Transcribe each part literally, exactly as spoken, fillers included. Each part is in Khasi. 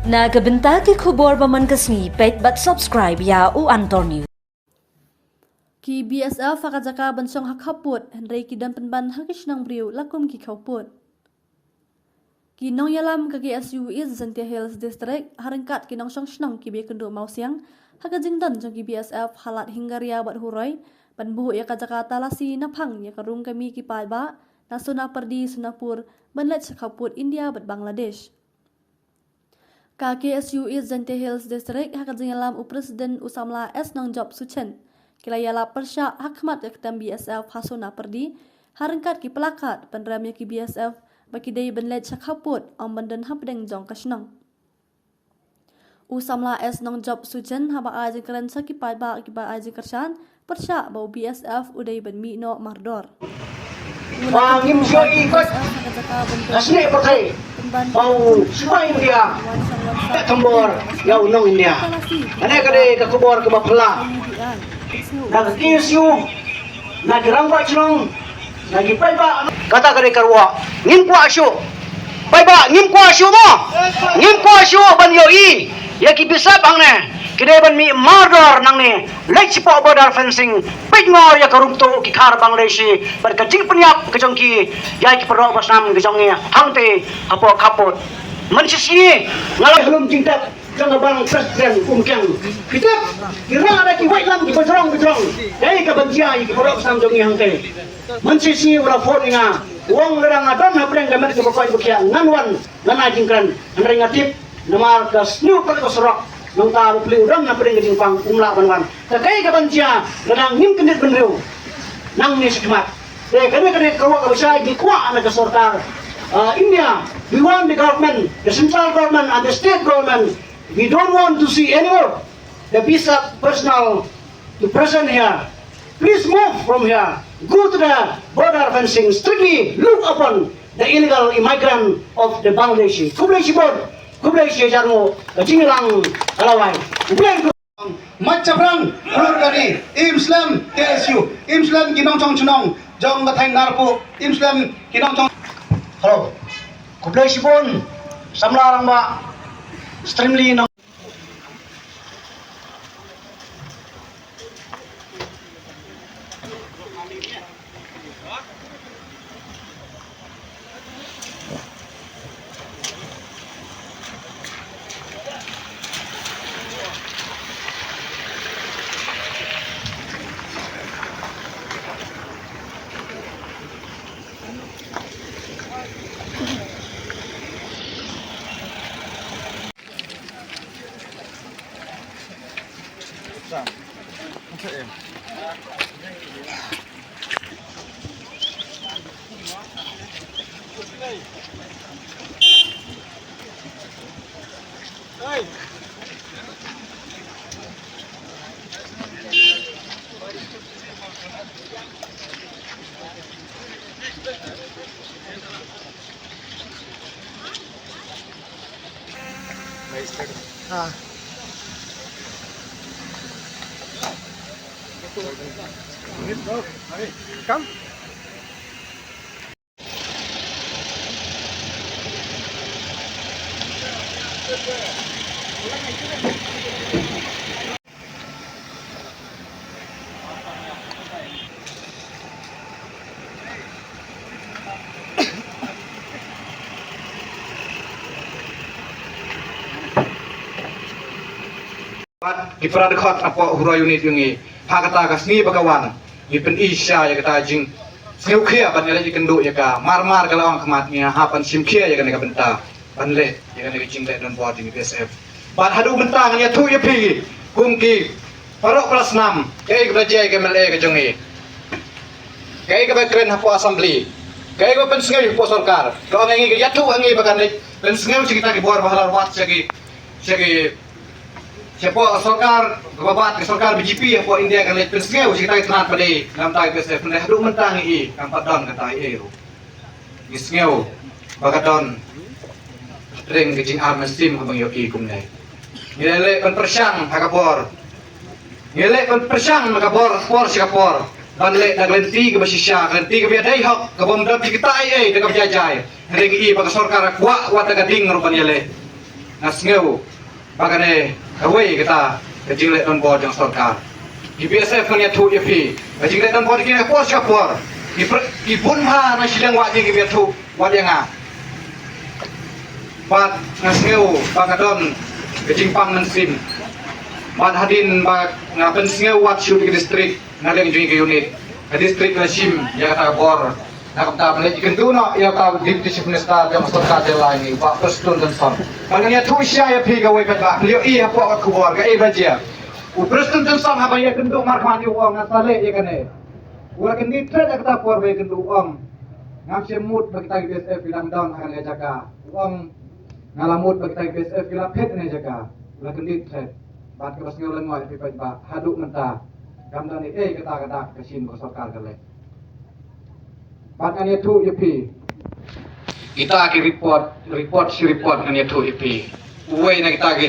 Na ka bynta ki khubor ba man ka sngi, peit bad subscribe ïa U Antor News. Ki B S F ha ka jaka ban shong ha khappud, hynrei ki don pynban ha ki shnong briew la kum ki khappud. Ki nongïalam ka K S U East Jaintia Hills District, ha ryngkat ki nongshong shnong kiba ïakynduh mawsiang ha ka jingdon jong ki B S F ha Lad Hingaria bad Huroi, ban buh ïa ka jaka talasi na phang ïa ka rung kmie ki paidbah na Sonapyrdi, Sonapur, ban leit sha khappud India bad Bangladesh. Ka K S U East Jaintia Hills District, ha ka jingïalam u President u samla S Nongjop Suchen, ki la ïalap pyrshah ha khmat ka kyndem B S F ha Sonapyrdi, ha ryngkat ki plakat ban rem ïa ki B S F ba ki dei ban leit sha khappud, ym ban don hapdeng jong ka shnong. U samla S Nongjop Suchen haba ai jingkren sha ki paidbah kiba ai jingkyrshan, pyrshah ba u B S F u dei ban mih noh mardor. Ba ngim ju ïohi kot ka snieh pyrthei ba u sipai India ka thombor ïa u nong India. Kane ka dei ka khubor kaba phylla na ka K S U, na ki rangbah shnong, na ki paidbah. Kata ka dei ka ruh ngim kwah shuh. Paidbah, ngim kwah shuh mo. Ngim kwah shuh ban ïohi ïa ki B S F hangne. Ki dei ban mih mardor nangne, leit shapoh border fencing, peit ngor ïa ka rung tuh ki khar Bangladeshi bad ka jingpynïap ka jong ki ïa ki paralok basnam ka jong ngi hangtei hapoh khappud. Mynshisngi nga la hlum jingtep jong ka bang president kum kiang. Ki tep, ki rah da ki waitlam kiba jrong ba jrong. Dei ka ban jia ïa ki paralok basnam jong ngi hangtei. Mynshisngi u la phone ïa nga, u ong lada nga don hapdeng ka met kaba koit ba khiah ngan wan, ngan ai jingkren. Hynrei nga tip namar ka sniew pat ka surok, nangta u pli u don hapdeng ka jingpang, um lah ban wan. Ka kaei ka ban jia lada ngim kyndit bynriew nangne shakhmat? Te kane kane ka ruh kaba shai ngi kwah na ka sorkar, ah, India. We want the government, the central government and the state government. We don't want to see anymore the B S F personnel to present here. Please move from here. Go to the border fencing. Strictly look upon the illegal immigrant of the Bangladeshi. Khublei shibun, khublei shihajar nguh, ka jingïalang ka la wai. Khublei. Mach Chaphrang, Klur Kari, im slem K S U, im slem ki nongchong chnong jong ka thaiñ Narpuh, im slem ki nongchong. Hello. Khublei shibun, samla rangbah, Strimli nong. Bad ki para dkhot hapoh Huroi Unit jong ngi, ha kata ka sngi ba ka wan, ngi pyni sha ïa kata jingsngewkhia ban ïaleit ïakynduh ïa ka marmar ka la ong khmat ngi, ha ban shim khia ïa kane ka bynta ban leh ïa kane ka jingleh donbor jong ngi B S F. Bad haduh mynta ngan ïathuh ïa phi kum ki paralok para snam, kaei kaba jia ïa ka M L A ka jong ngi, kaei kaba kren hapoh Assembly, kaei kaba pynsngew hapoh sorkar. Ka ong ïa ngi, ka ïathuh ïa ngi ba kan leit pynsngew sha kita ki bor ba ha la wad, sha ki, sha ki, shapoh sorkar kaba bat, ka sorkar B J P hapoh India, kan leit pynsngew sha kita ki tnat ba dei na bynta ka B S F. Hynrei haduh mynta ngi i kam pat don kata ei ei ruh. Ngi sngew ba ka don hapdeng ka jingarmynsiem kaba ngi ïohi kumne. Ngi la leh ban pyrshang ha ka bor, ngi la leh ban pyrshang na ka bor, por sha ka por, ban leh da ka lynti kaba shisha, ka lynti kaba ïadei hok, kaba ym don ki kata ei ei da kaba jai jai. Hynrei ngi i ba ka sorkar ka kwah wat da ka ding ruh ban ïaleh. Nga sngew ba kane kawei kata ka jingleh donbor jong sorkar. Ki B S F ngan ïathuh ïa phi, ka jingleh donbor jong ki na ka por sha ka por. Ki pr-, ki bun bha na shiliang wah jong ki ba ïathuh wat ïa nga. Bad nga sngew ba ka don ka jingpang mynsiem. Bad hadien ba nga pynsngew wat shuh ki district, na liang jong ka unit, ka district ka la shim ïa kata ka bor. Na ka bynta ban leit kynduh noh ïa uta u Deputy Chief Minister jong ka sorkar jylla ini, u Bah Prestone Tynsong. Bad ngan ïathuh shai ïa phi kawei pat ba phi ïohi hapoh ka khubor kaei ba jia. U Prestone Tynsong haba ïakynduh markhmat ïa u ong nga sa leh ïa kane. U la kyndit thret ïa kata por ba ïakynduh u ong ngam shym mut ba kita ki B S F ki dang don ha kane ka jaka. U ong nga la mut ba kita ki B S F ki la phet ha kane ka jaka. U la kyndit thret. Bad kaba sngew lyngngoh ïa phi pat ba haduh mynta kam don ei ei kata ka dak ka shin ba ka sorkar ka leh. Bad ngan ïathuh ïa phi. Kita ki report, report shi report ngan ïathuh ïa phi. Uwei na kita ki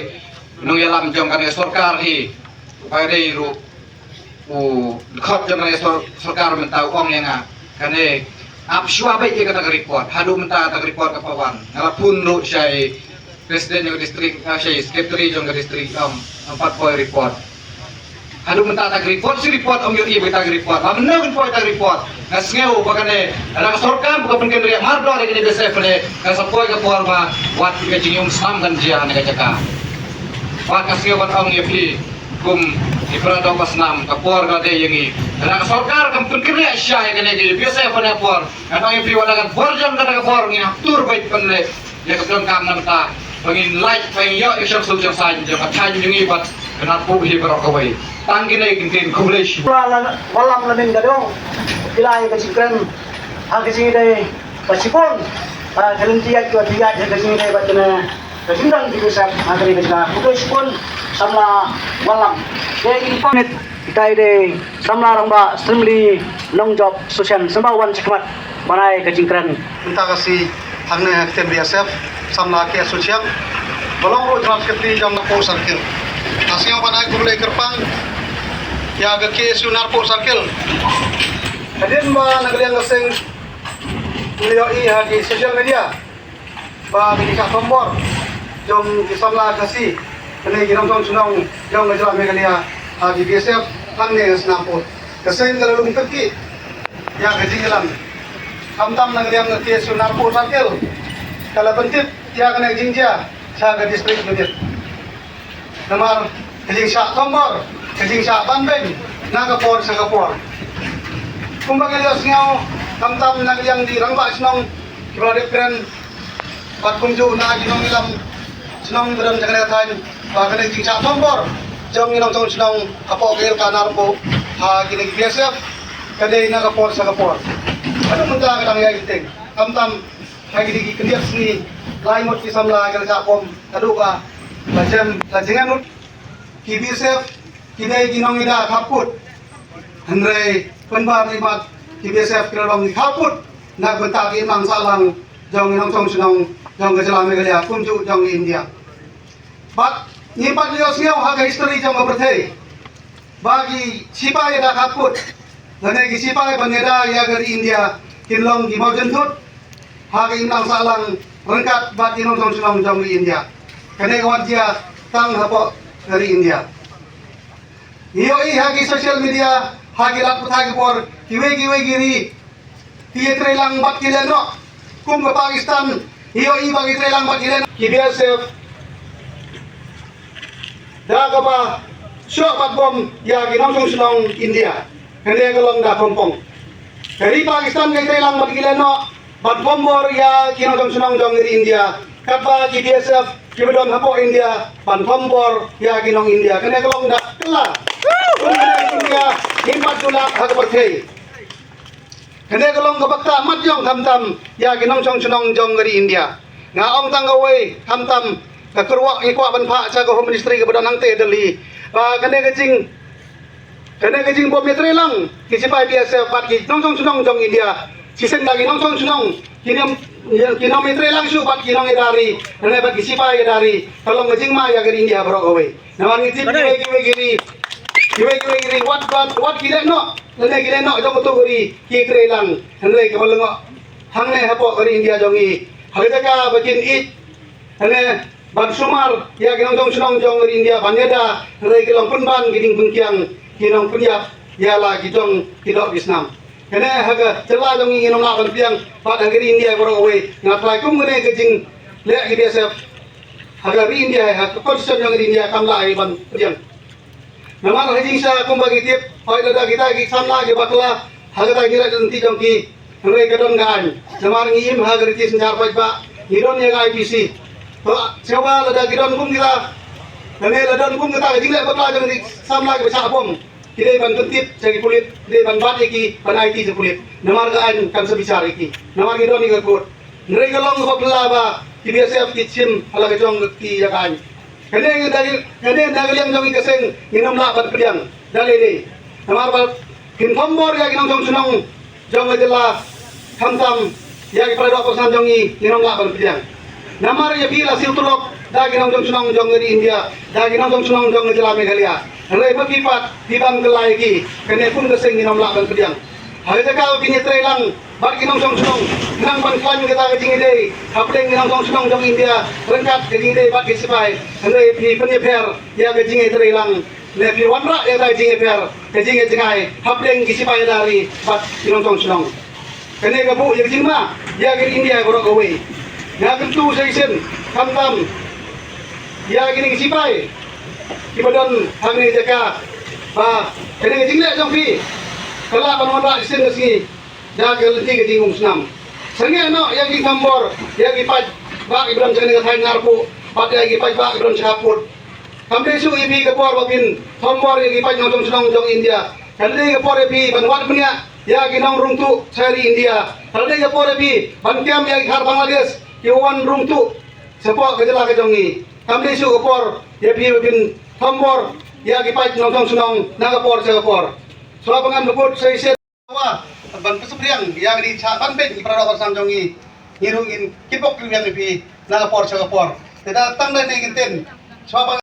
nongïalam jong kane ka sorkar hi, uba dei ruh u dkhot jong kane ka sor-, sorkar mynta u ong ïa nga. Kane ap shuwa beit ïa kata ka report. Haduh mynta kata ka report kam pat wan. Nga la phone ruh sha i president jong ka district, ah, sha i secretary jong ka district, um, kam pat poi report. Haduh mynta kata ka report, shi report ym ïohi ba kata ka report. Ba mynno kin poi kata ka report. Nga sngew ba kane, lada ka sorkar ba ka pynkynriah mardor ïa kane ka B S F kane, ka sa poi ka por ba wat ka jingïung snam kan jia ha kane ka jaka. Bad nga sngew ban ong ïa phi kum ki para doh ba snam, ka por ka la dei ïa ngi. Lada ka sorkar kam pynkynriah shisha ïa kane ka B S F ha kane ka por, ngan ong ïa phi wat la ka bor jong kata ka bor ngin hap tur beit ban leh ïa ka donkam na ka bynta ba ngin lait, ba ngin ïoh ïa ka suk suk saiñ jong ka thaiñ jong ngi bad ka Narpuh hi baroh kawei. Tang kine ki ktien, khublei shibun. Wallam la min ka dong. Phi la ïa ka jingkren ha ka jingïadei ba shibun. Ah, ka lynti ïaid ka lynti ïaid ha ka jingïadei bad kane ka jingdon ki bishop ha kane ka jaka. Khublei shibun samla Wallam. Dei ki pamit. Itai dei samla rangbah Srimli Nongjop Sushen, symbai wan shakhmat ban ai ka jingkren. Mynta ka sngi hangne ha ktien B S F, samla K S Suchiang, ba long ruh General Secretary jong Narpuh Circle. Nga sngew ban ai khublei kyrpang ïa ka K S U Narpuh Circle. Hadien ba na ka liang ka seng ngi ïohi ha ki social media ba ka jingshah thombor jong ki samla Khasi, kane ki nongshong shnong jong ka jylla Meghalaya, ha ki B S F hangne ha Snaput. Ka seng ka la lum kyrkieh ïa ka jingïalang. Khamtam na ka liang ka K S U Narpuh Circle ka la pyntip ïa kane ka jingjia sha ka district unit. Namar ka jingshah thombor, ka jingshah banbeiñ na ka por sha ka por. Kumba ngi la ïohsngew, khamtam na ka liang ki rangbah shnong kiba la dep kren, bad kumjuh na ki nongïalam shnong ba don jong kane ka thaiñ, ba kane ka jingshah thombor jong ki nongshong shnong hapoh ka hylka Narpuh ha kine ki B S F ka dei na ka por sha ka por. Haduh mynta ka dang ïai kyntiew. Khamtam ha kine ki khyndiat sngi, lai ngut ki samla ki la shah bom haduh ba la jem, la jngai ngut. Ki B S F ki dei ki nongïada khappud. Hynrei pynban imat ki B S F ki la long ki khappud na ka bynta ka imlang sahlang jong ki nongshong shnong jong ka jylla Meghalaya kumjuh jong ka India. Bad ngim pat ïohsngew ha ka history jong ka pyrthei ba ki sipai ïada khappud lane ki sipai ban ïada ïa ka ri India kin long ki mawjynthut ha ka imlang sahlang ryngkat bad ki nongshong shnong jong ka ri India. Kane ka wan jia tang hapoh ka ri India. Ngi ïohi ha ki social media, ha ki lad pathai khubor, kiwei kiwei ki ri ki ïatreilang bad ki lehnoh. Kum ka Pakistan, ngi ïohi ba ki treilang bad ki lehnoh. Ki B S F da kaba shoh bad bom ïa ki nongshong shnong India. Kane ka long da khongpong. Ka ri Pakistan ka treilang bad ki lehnoh ban thombor ïa ki nongshong shnong jong ka ri India. Katba ki B S F kiba don hapoh India ban thombor ïa ki nong India. Kane ka long da kylla. Kane ka ri India ngim pat ju lap ha ka pyrthei. Kane ka long kaba kta mat jong khamtam ïa ki nongshong shnong jong ka ri India. Nga ong tang kawei, khamtam ka kyrwoh ngi kwah ban phah sha ka Home Ministry kaba don hangtei Delhi ba kane ka jing, kane ka jingbom ïatreilang ki sipai B S F bad ki nongshong shnong jong India. Shisien da ki nongshong shnong ki nong, ki nongïatreilang shuh bad ki nongïada ri, lane bad ki sipai ïada ri, ka long ka jingma ïa ka ri India baroh kawei. Namar ngi tip kiwei kiwei ki ri, kiwei kiwei ki ri, wat, wat, wat ki lehnoh, lane ki lehnoh jong uto u ri ki treilang. Hynrei kaba lyngngoh hangne hapoh ka ri India jong ngi, ha ka jaka ba kin ïeit, hynrei ban sumar ïa ki nongshong shnong jong ka ri India ban ïada, hynrei ki long pynban ki jingpynkiang, ki nongpynïap ïa la ki jong ki doh ki snam. Kane ha ka jylla jong ngi ngim lah ban pdiang, bad ha ka ri India baroh kawei. Nga trai kum kane ka jingleh ki B S F ha ka ri India, ha ka constitution jong ka ri India kam lah ban pdiang. Namar ha jingshisha kumba ngi tip, hooid lada kita ki samla ki bakla ha kata ka jingleh lynti jong ki, hynrei ka don ka aiñ. Namar ngi im ha ka riti synshar paidbah, ngi don ïa ka I P C. To sngewbha lada ki don kum kita, lane la don kum kata ka jingleh bakla jong ki samla kiba shah bom, ki dei ban pyntip sha ki pulit, ki dei ban bat ïa ki, ban aiti sha pulit. Namar ka aiñ kan sa bichar ïa ki. Namar ngi don ïa ka kot. Hynrei ka long kaba phylla ba ki B S F ki shim ha la ka jong ki ïa ka aiñ. Kane ngi da, kane na ka liang jong ngi ka seng ngin ym lah ban pdiang da lei lei. Namar ba kin thombor ïa ki nongshong shnong jong ka jylla, khamtam ïa ki para doh para snam jong ngi ngin ym lah ban pdiang. Namar ïa phi la siew tulop da ki nongshong shnong jong ka ri India, da ki nongshong shnong jong ka jylla Meghalaya. Hynrei ma phi pat phi bam kylla ïa ki, kane kum ka seng ngin ym lah ban pdiang. Ha ka jaka ba phin ïatreilang bad ki nongshong shnong, khnang ban khlaiñ kata ka jingïadei hapdeng ki nongshong shnong jong India ryngkat ka jingïadei bad ki sipai, hynrei phi pynïapher ïa ka jingïatreilang, ne phi wanrah ïa ka jingïapher, ka jingïajngai hapdeng ki sipai ïada ri bad ki nongshong shnong. Kane ka buh ïa ka jingma ïa ka ri India baroh kawei. Nga kyntu sa shisien, khamtam ïa kine ki sipai kiba don ha kane ka jaka, ba kane ka jingleh jong phi ka lah ban wanrah shisien ka sngi da ka lynti ka jingum snam. Sangeh noh ïa ki thombor ïa ki paidbah kiba don sha kane ka thaiñ Narpuh bad ïa ki paidbah kiba don sha Pud. Kam dei shuh ïa phi ka por ba phin thombor ïa ki paid nongshong shnong jong India. Ka dei ka por ïa phi ban wad bniah ïa ki nongrung tuh sha ri India. Ka dei ka por ïa phi ban kem ïa ki khar Bangladesh kiba wan rung tuh shapoh ka jylla ka jong ngi. Kam dei shuh ka por ïa phi ba phin thombor ïa ki paid nongshong shnong na ka por sha ka por. Shuwa ba ngan bud sa shisien, wa ban pynsaphriang ïa ka dei cha ban beiñ ki para doh para snam jong ngi, ngi ruh ngin kitbok kitrwiang ïa phi na ka por sha ka por. Te da tang da ne ngin ten, shuwa ba